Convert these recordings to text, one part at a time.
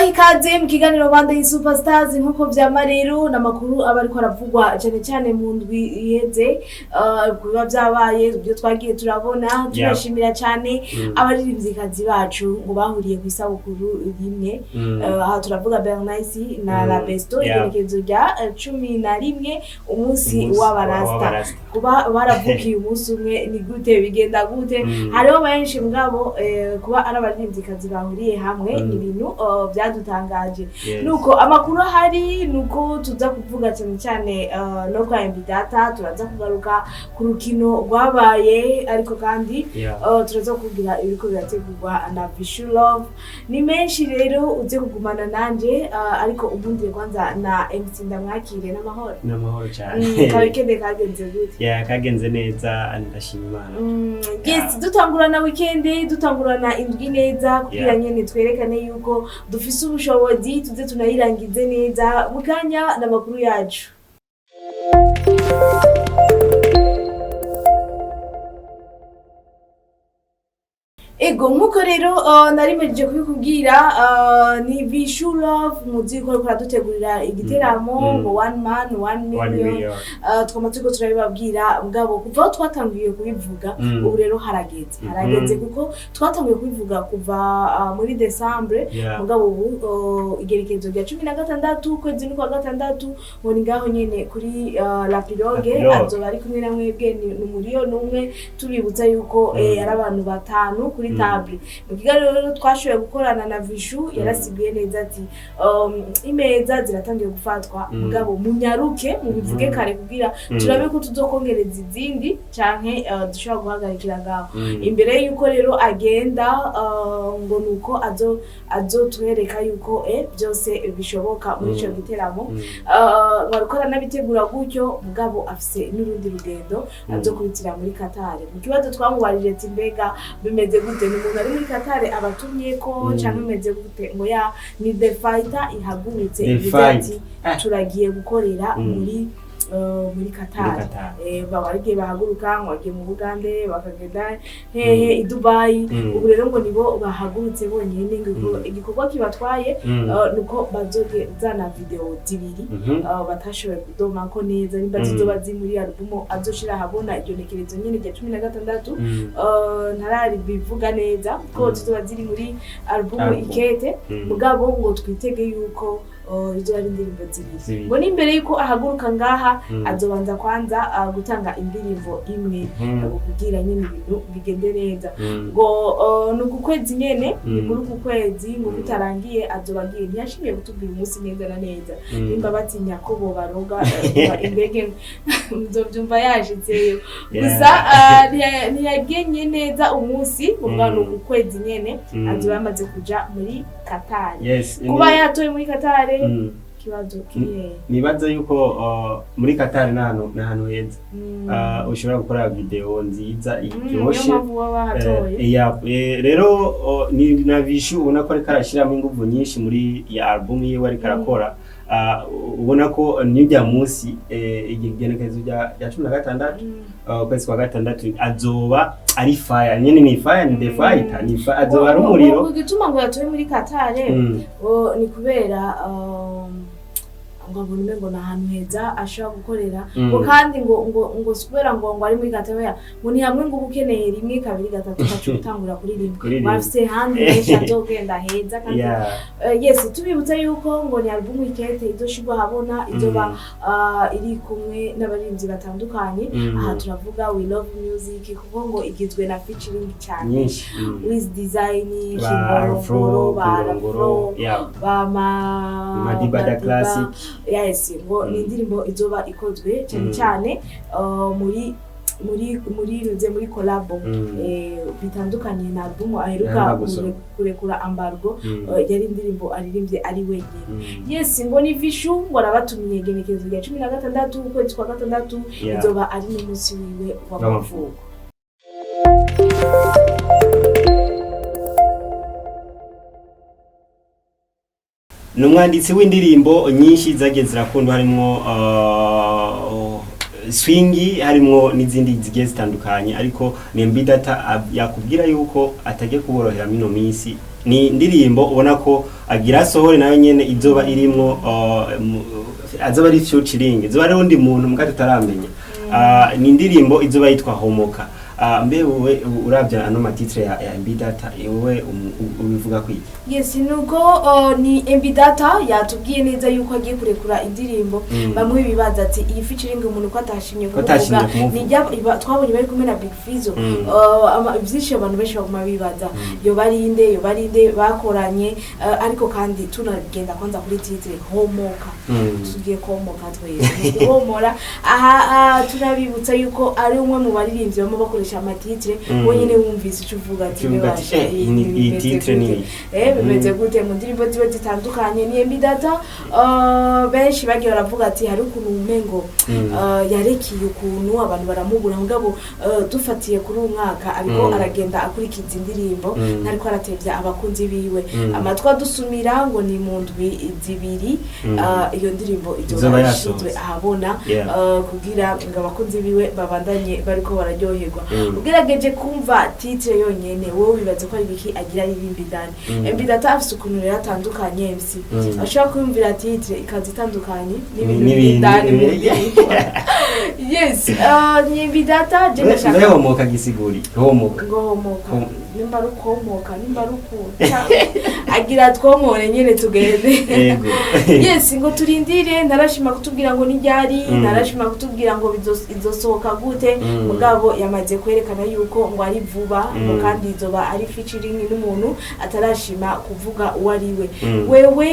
Ndabaha ikaze mu kiganiro Bande Superstars. Nkuko vyama rero, n'amakuru aba ariko aravugwa cyane cyane mu ndwi iheze, biba vyabaye, ibyo twagiye turabona. Turashimira cyane abaririmvyikazi bacu ngo bahuriye ku isabukuru rimwe. Aha turavuga Bernice na La Besto, igenekerezo rya 11, umunsi Umunsi w'abarasta. w'abarasta. Kuba baravukiye umunsi umwe ni gute, bigenda gute? Hariho benshi mugabo kuba ari abaririmvyikazi bahuriye hamwe ni ibintu vyadutangaje. Nuko amakuru ahari nuko tuza kuvuga cyane cyane no kwa MB Data, turaza kugaruka ku rukino rwabaye, ariko kandi turaza kugira ibiriko birategurwa na Vishu Love. Ni menshi rero, uze kugumana nanje, ariko ubundi kwanza na MC ndamwakire n'amahoro. N'amahoro cyane. Ka weekend kagenze gute? Yeah, kagenze neza, ndashima Imana. Yes, dutangurana weekend, dutangurana indwi neza kugira nyene twerekane yuko dufise ubushobozi, tuze tunayirangize neza. Mu kanya n'amakuru yacu. Ego, nkuko rero nari mpejeje kubikubwira, ni Vishu Love, muzi yuko ariko aradutegurira igiteramo ngo one man one One million. million. Twama turiko turabibabwira, mugabo kuva aho twatangiye kubivuga, ubu rero harageze, harageze, kuko twatangiye kubivuga kuva muri Décembre. Mugabo ubu igerekezo rya 16, ukwezi ni kwa gatandatu, ngo ni ngaho nyene kuri La Pirogue. La Pirogue. Azoba ari kumwe na mwebwe, ni 1 miliyoni. Tubibutsa yuko ari abantu batanu kuri table. Mu kiganiro rero twashoboye gukorana na Vishu, yarasiguye neza ati imeza ziratangiye gufatwa, mugabo munyaruke mubivuge kare kugira turabe ko tuzokongereza izindi canke dushobora guhagarikira ngaho. Imbere yuko rero agenda, ngo nuko azotwereka yuko byose bishoboka muri ico giteramo. Bariko aranabitegura gutyo, mugabo afise n'urundi rugendo azokubitira muri Qatar. Mu kibazo twamubarije ati: "Mbega bimeze gute? Ni umuntu ari muri Qatar abatumye ko canke bimeze gute?" Ngo ya ni The Fighter ihagurutse, The ivuze Fight. ati: "Turagiye gukorera muri Qatar." Muri Qatar. Baba bagiye bahaguruka ngo bagiye mu Bugande, bakagenda hehe, i Dubai. Ubu rero ngo nibo bahagurutse bonyene, ngo igikorwa kibatwaye nuko bazogezana video zibiri, batashoboye kudomako neza nimba zizoba ziri muri alubumu azoshira ahabona igenekerezo nyene rya 16. Ntararibivuga neza ko zizoba ziri muri alubumu Album. Ikete, mugabo ngo twitege yuko izoba ari indirimbo zibiri. Zibiri. Ngo n'imbere yuko ahaguruka ngaha, azobanza kwanza gutanga indirimbo imwe kugira nyine ibintu bigende neza. Ngo ni uku kwezi nyene, ni muri uku kwezi ngo kutarangiye azoba agiye. Ntiyashimiye kutubwira umunsi neza na neza, nimba batinya ko bobaroga indege, muzovyumva yashitseyo. Gusa ntiyagenye neza umunsi, muvuga ni uku kwezi nyene azoba yamaze kuja muri Qatar. Kuba yatoye muri Qatar, ikibazo kiri hehe? Nibaza yuko muri Qatar ni ahantu heza. Ushobora gukora video nziza Niyo iryoshe. mpamvu baba bahatoye. Yeah, rero ni na Vishu ubona ko ariko arashyiramo inguvu nyinshi muri ya album yiwe ariko arakora. Ubona ko n'irya munsi, igenekerezo rya 16, ukwezi kwa gatandatu, azoba ari fire nyene, ni fire, ni the fighter, ni azoba ari umuriro. Ngo igituma ngo yatoye muri Qatar, ngo ni kubera ngo abona umengo ni ahantu heza ashobora gukorera, ngo kandi ngo si kubera ngo ari muri Qatar, oya, ngo ni hamwe ngo uba ukeneye rimwe, kabiri, gatatu, ugaca utangura kuririmba. Kuririmba. Ngo afise handi henshi azogenda heza kandi yes, tubibutsa yuko ngo ni album Ikete izoshirwa ahabona, izoba iri kumwe n'abaririmbyi batandukanye. Aha turavuga We Love Music, kuko ngo igizwe na featuring cyane nyinshi. Wiz Design, Ba Kingorongoro, Afro, ba Kingorongoro, Afro, ba Madiba da Classic. Yes, ngo ni indirimbo izoba ikozwe cyane cyane muri ruze muri collabo, bitandukanye na album aheruka Aheruka gusohora. kurekura Embargo. Yari indirimbo aririmbye ari wenyine. Yes, ngo ni Vishu, ngo arabatumiye igenekerezo rya 16, ukwezi kwa gatandatu, izoba ari n'umunsi wiwe w'amavuko. W'amavuko. Ni umwanditsi w'indirimbo nyinshi zagiye zirakundwa, harimwo swingi, harimwo n'izindi zigiye zitandukanye, ariko ni MB Data yakubwira yuko atagiye kuborohera mino minsi. Ni indirimbo ubona ko agira sohore nayo nyene izoba irimwo azoba ari featuring, izoba ari undi muntu muga tutaramenya. Ni indirimbo izoba yitwa Homoka. Mbe wowe uravye ano ma titre ya MB Data, wowe ubivuga kwiki? Yes, nuko ni MB Data yatubwiye neza yuko agiye kurekura indirimbo. Bamwe bibaza ati iyi featuring umuntu ko atashimye Ko atashimye kumuvuga kumuvuga. ni twabonye bari kumwe na Big Fizzo. Byinshi abantu benshi baguma bibaza yo barinde bakoranye, ariko kandi tunagenda kwanza kuri titre Homoka. Tugiye komoka twese ni guhomora aha. Turabibutsa yuko ari umwe mu baririmbyi bama bakoresha ama titre. Wenyine wumvise icyo uvuga ati Uvuga ati, "Bebasha, iyi bimeze titre gute?" ni Bimeze gute mu ndirimbo ziba zitandukanye? Ni MB Data, benshi bagiye baravuga ati hari ukuntu umengo yarekiye ukuntu abantu baramubura, mugabo dufatiye kuri uyu mwaka ariko aragenda akurikiza indirimbo, ntariko aratevya abakunzi biwe. Amatwi adusumira ngo ni mu ndwi 2 iyo ndirimbo Izoba izoba yasohotse. ishyizwe ahabona, kugira ngo abakunzi biwe babandanye bariko bararyoherwa. Ugerageje kumva titre yonyene, wowe wibaze ko ari biki agira aririmba indani. MB Data afise ukuntu rero atandukanye, MC ashobora kwiyumvira titre ikaza itandukanye n'ibintu biri indani mu ndirimbo. Yes, ni MB Data je Mbe ndashaka Homoka gisiguri homoka? Ngo homoka, nimba ari ukomoka, nimba ari ukuntu agira twomore nyene tugende. Yego. Yes, ngo turindire, ntarashima kutubwira ngo ni ryari, ntarashima kutubwira ngo izosohoka gute. Mugabo yamaze kwerekana yuko ngo ari vuba, ngo kandi izoba ari featuring n'umuntu atarashima kuvuga uwo ari we. Wewe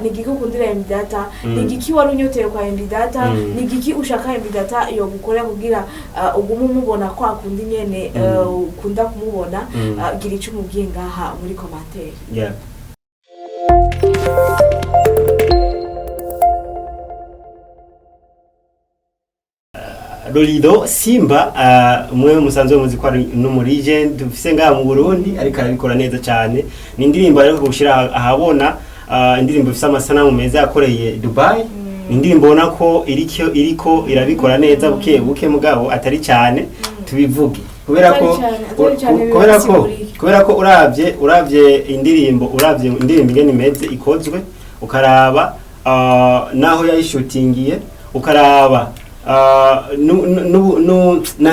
ni igiki ukundira MB Data? Ni igiki wari unyoteye kwa MB Data? Ni igiki ushaka MB Data yo gukora kugira ugume umubona kwa kundi nyene ukunda kumubona? Gira ico umubwiye ngaha muri commentaire. Yeah. Lolilo Simba, umwe musanzwe muzi ko ari n'umu legend dufise ngaha mu Burundi, ariko arabikora neza cyane. Ni indirimbo ariko gushira ahabona, indirimbo ifise amasanamu meza yakoreye Dubai. Ni indirimbo ubona ko iriko irabikora neza buke buke, mugabo atari cyane tubivuge kubera ko Atari cane, atari cane. Kubera ko Bibasigurike. kubera ko uravye indirimbo ingene imeze ikozwe, ukaraba naho yayishutingiye, ukaraba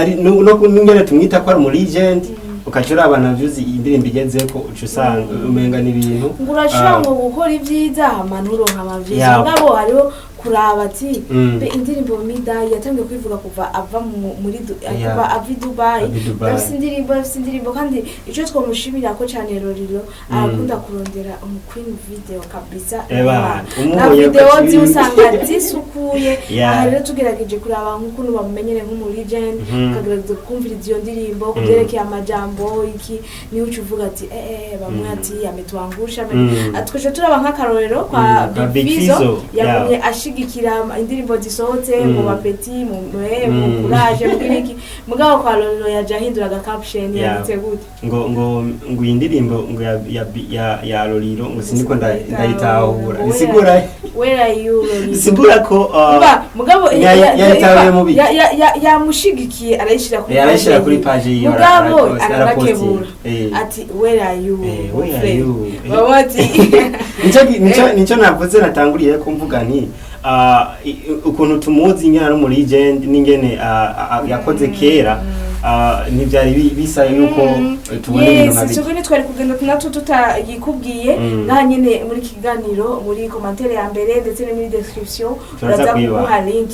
n'ingene tumwita ko ari umu legend, ukaca uraba na views indirimbo igezeko, uca usanga umenga n'ibintu Ngo urashobora ah, ngo gukora ibyiza hama nturonka amavyiza. Mugabo hariho kuraba ati mbe indirimbo Midai yatangiye kwivuga kuva ava kuva ava i Dubai. Ava i Dubai. Afise indirimbo, kandi ico twomushimira ko cane Lolilo arakunda kurondera umu queen video kabisa. Eba, Na umubonye video ko ziwe usanga zisukuye. Yeah. Aha rero tugerageje kuraba nk'ukuntu bamumenyere nk'umu legend, ukagerageza kumviriza iyo ndirimbo kuvyerekeye amajambo iki, niho uca uvuga ati bamwe ati ametuangusha. Twese turaba nk'akarorero kwa Kwa Big Big Fizzo, Fizzo, yagumye ashigikira indirimbo zisohotse mu bapeti mu courage mu biki, mugabo kwa Lolilo yaje ahindura aga caption. Yanditse gute? Ngo iyi ndirimbo ngo ya Lolilo ngo siniko ndayitahura. Where- Bisigura Where are you, Lolilo? bisigura ko Umva, mugabo yayitahuye mu biki? Yamushigikiye arayishira kuri Arayishira page kuri yiwe. page yiwe, Mugabo arapostinga. aranakebura ati where are you, Where are friend? you? Baba ati Nico navuze natanguriye ko mvuga nti ukuntu tumuzi ingene ari umu legend n'ingene yakoze kera, ntivyari bisa yuko tubona ibintu nka Yes, bijya. twebwe ntitwari kugenda natwo tutayikubwiye. Ngaha nyene muri iki kiganiro, muri commentaire ya mbere ndetse no muri description, Turaza uraza kuyibaha. kuguha link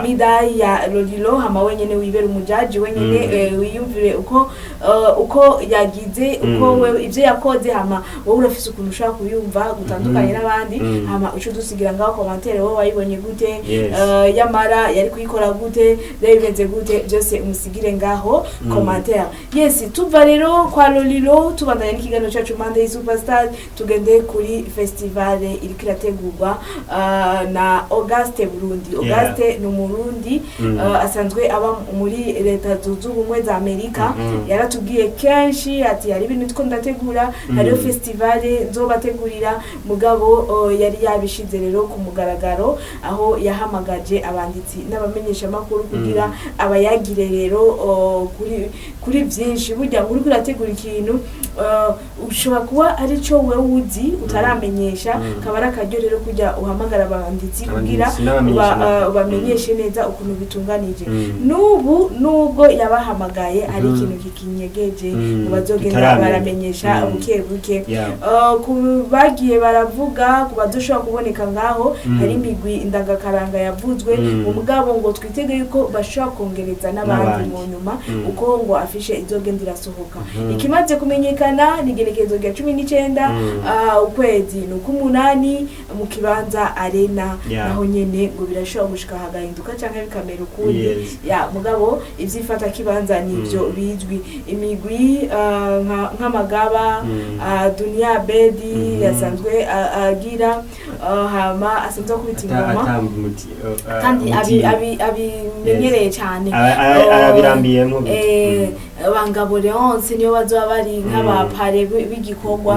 Midai ya Lolilo, hama wenyene wibera umujaji wenyene, wiyumvire uko yagize, uko wewe ivyo yakoze, hama wowe urafise ukuntu ushobora kuyumva gutandukanye n'abandi. Hama uca udusigira ngaho commentaire, wowe wayibonye gute? Yes. Yamara yari kuyikora gute? Byari bimeze gute? Byose umusigire ngaho commentaire. Yes, tuva rero kwa Lolilo, tubandanya n'ikiganiro cyacu Monday Superstar, tugende kuri festival iriko irategurwa na Auguste Burundi. Auguste ni umurundi asanzwe aba muri Leta Zunze Ubumwe za Amerika. Yaratubwiye kenshi ati hari ibintu two ndategura, hariho festival nzobategurira. Mugabo yari yabishize rero ku mugaragaro, aho yahamagaje abanditsi n'abamenyeshamakuru kugira abayagire rero kuri byinshi. Burya ngo uriko urategura ikintu, ushobora kuba ari cyo wewe uzi utaramenyesha, kaba ari akaryo rero kujya uhamagara abanditsi kugira Abanditsi n'abamenyesha amakuru. Ubamenyeshe neza ukuntu bitunganije. N'ubu Nubwo yabahamagaye, hari ikintu kikinyegeje ngo bazogenda tutaramenya. baramenyesha buke buke. Ku bagiye baravuga ku badushobora kuboneka ngaho, hari imigwi indangakaranga yavuzwe, mugabo ngo twitege yuko bashobora kongereza n'abandi N'abandi. mu nyuma, uko ngo afishe izogenda irasohoka. Ikimaze kumenyekana ni igenekerezo rya 19 ukwezi ni uk'umunani mu kibanza Arena. Naho nyene ngo birashobora gushika hagahinduka canke bikamera ukundi. Ya, mugabo ivyifata kibanza nivyo bizwi, imigwi nk'amagaba, Dunia Bedi yasanzwe agira, hama asanzwe akubita ingoma Atamba umuti, kandi umuti. Abimenyereye cyane. Arabirambiyemo. Bangabo Leonce niyo bazoba bari nk'abapare b'igikorwa.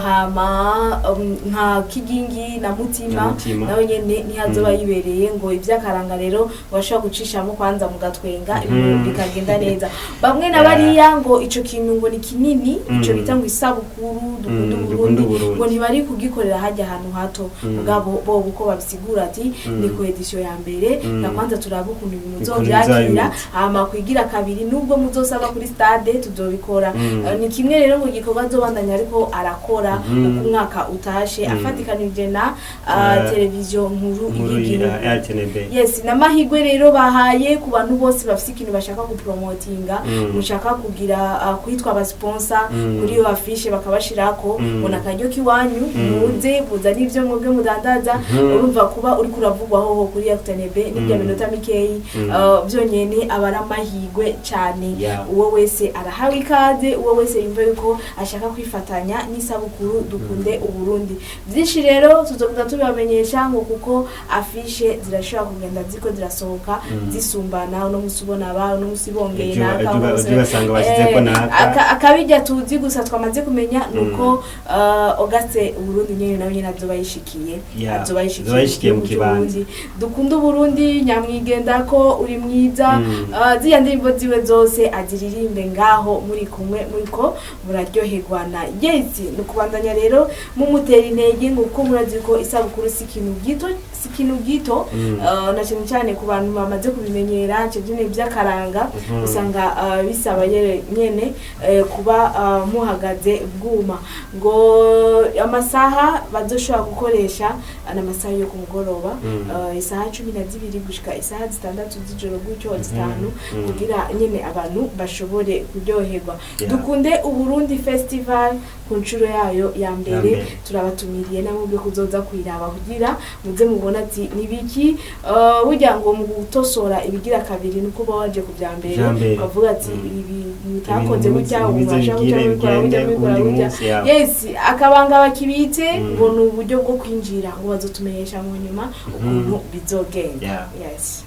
Hama nka Kigingi na Mutima, Na Mutima. nawe nyene ntihazoba yibereye. Ngo ivy'akaranga rero bashobora gucishamo kwanza mugatwenga, ibintu bikagenda neza. Bamwe na bariya ngo ico kintu ngo ni kinini, ico bita ngo isabukuru dukunda Dukunda Uburundi, Uburundi. ngo ntibari kugikorera hajya ahantu hato. Mugabo bo uko babisigura ati ni ku edition ya mbere, na kwanza turabe ukuntu ibintu Ukuntu muzovyakira, bizaba bimeze. hama kwigira kabiri nubwo muzosaba kuri stade tuzobikora. Ni kimwe rero ngo igikorwa azobandanya ariko arakora uko umwaka utashe, afatikanije na televiziyo nkuru Nkuru y'igihugu. ya RTNB. Yes, n'amahirwe rero bahaye ku bantu bose bafite ikintu bashaka gupromotinga, mushaka kugira kwitwa abasponsor kuri iyo afishe bakabashirako, ngo nakaryo k'iwanyu, muze muzane ibyo mwebwe mudandaza. Urumva kuba uriko uravugwaho ho kuri RTNB n'ibya minota mikeyi, byonyene aba ari amahirwe cyane. Uwo wese arahawe ikaze, uwo wese yumva yuko ashaka kwifatanya n'isabukuru dukunde Uburundi. Byinshi rero tuzogenda tubibamenyesha, ngo kuko afishe zirashobora kugenda ziko zirasohoka zisumbana, uno musi ubona aba, uno musi bongeye naka, uno musi Ejo ugasanga bashyizeko naka. Akabijya tuzi gusa twamaze kumenya nuko Auguste Uburundi nyene nawe nyene azoba yishikiye, azoba yishikiye Azoba yishikiye mu gihugu kibanza. c'Uburundi. Dukunda Uburundi, nyamwigenda ko uri mwiza. Ziriya ndirimbo ziwe zose aziririmbe ngaho muri kumwe, muriko muraryoherwana. Yes, ni ukubandanya rero mumutera intege, ngo kuko murazi ko isabukuru si ikintu gito, si ikintu gito. Na cyane cyane ku bantu bamaze kubimenyera cyane cyane iby'akaranga, usanga bisaba nyene kuba muhagaze bwuma. Ngo amasaha bazoshobora gukoresha ni amasaha yo ku mugoroba, isaha 12 gushika isaha 6 z'ijoro gutyo, 5, kugira nyene abantu bashobore kuryoherwa. Dukunde Uburundi Festival ku nshuro yayo ya mbere, mbere. Turabatumiriye namwe kuzoza kuyiraba kugira muze mubona ati nibiki. Burya ngo mu gutosora ibigira kabiri nuko uba waje ku bya mbere, Vya mbere. ukavuga ati ibi mutakoze Ibintu gutya, ubu nibize mubasha gutya, bigire mubikora gutya, bigende mubikora uwundi gutya. munsi, yeah. Yes, akabanga bakibitse, ngo ni uburyo bwo kwinjira, ngo bazotumenyesha mu nyuma ukuntu bizogenda. Yes.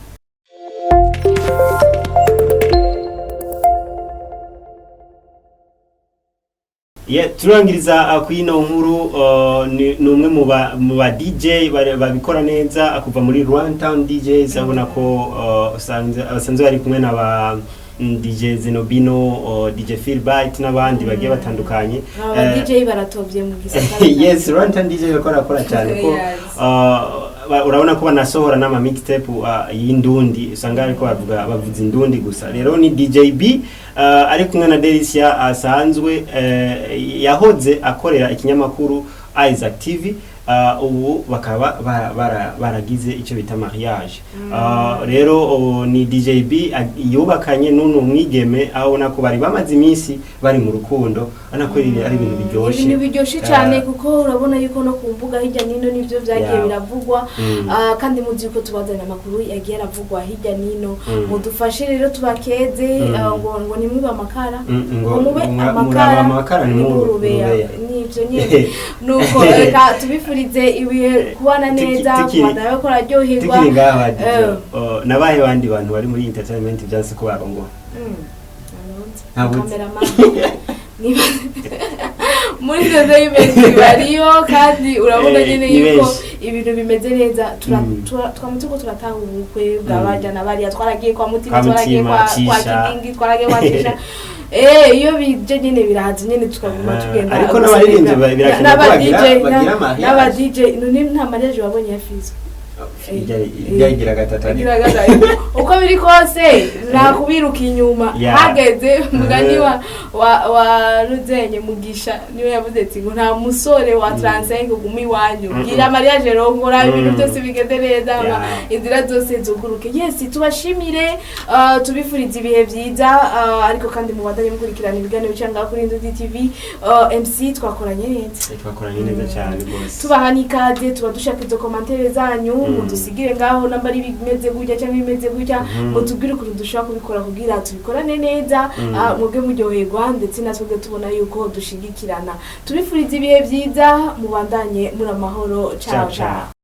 Yeah, turangiriza ku ino nkuru, ni umwe mu ba DJ babikora neza, kuva muri Runtown DJs, abona ko basanzwe bari kumwe na ba DJ Zenobino, DJ Philbyte n'abandi bagiye batandukanye. Aba DJ baratovye mu gisata. Yes, Runtown DJ bariko barakora cyane ko urabona ko banasohora n'ama mixtape y'indundi, usanga ariko bavuga bavuza indundi gusa. Rero ni DJ B ari kumwe na Delicia, asanzwe yahoze akorera ikinyamakuru Isaac TV, ubu bakaba baragize icyo bita mariage. Rero ni DJ B yubakanye n'uno mwigeme, aho ubona ko bari bamaze iminsi bari mu rukundo, urabona ko ari ibintu biryoshe. Ibintu biryoshe cyane, kuko urabona yuko no ku mbuga hirya n'ino nivyo vyagiye biravugwa. Kandi muzi yuko tubazanira amakuru yagiye aravugwa hirya n'ino. Mudufashe rero tubakeze, ngo nimwibe amakara, ngo ngo mube muraba amakara amakara ntimurubeya. ntimurubeya. Nivyo nyene, nuko reka tubifurize ibihe kubana neza, kubandanya bariko bararyoherwa. Tukiri ngaha, DJ, nabahe bandi bantu bari muri entertainment byanse ko barongora? Ntabwo nzi. Cameraman. Muri entertainment bariyo, kandi urabona nyene Ni yuko benshi. Ibintu bimeze neza. Mm. Twama turiko turatanga ubukwe bwa Mm. barya na bariya, twaragiye kwa Mutima, Kwa twaragiye Mutima, kwa Cisha. Kigingi, twaragiye kwa Cisha. Iyo bije nyene biraza nyene, tukaguma Ah, tugenda. ariko n'abaririmbyi birakenewe ko N'aba DJ, bagira mariage. N'aba DJ none nta mariage wabonye ya Fizo? Ijya igira gatatu ariko. Igira gatatu. Uko biri kose nakubiruka inyuma. Hageze mugani wa Ruzenye Mugisha, niwe yavuze ati ngo nta musore wa 35 uguma iwanyu, gira mariage, rongora, ibintu byose bigende neza, inzira zose zuguruke. Yes, tubashimire, tubifurize ibihe byiza, ariko kandi mubandanye mukurikirana ibiganiro cyangwa kuri Indundi TV. MC twakoranye neza. Twakoranye neza cyane rwose. Tubaha n'ikaze, tuba dushaka izo commentaires zanyu, mudusigire ngaho namba ari bimeze gutya cyangwa bimeze gutya, mutubwire ukuntu dushobora kubikora kugira tubikorane neza, mwebwe muryoherwa ndetse natwe tubona yuko dushigikirana. Tubifurize ibihe byiza, mubandanye muri amahoro. Ciao. Ciao, ciao. Ciao.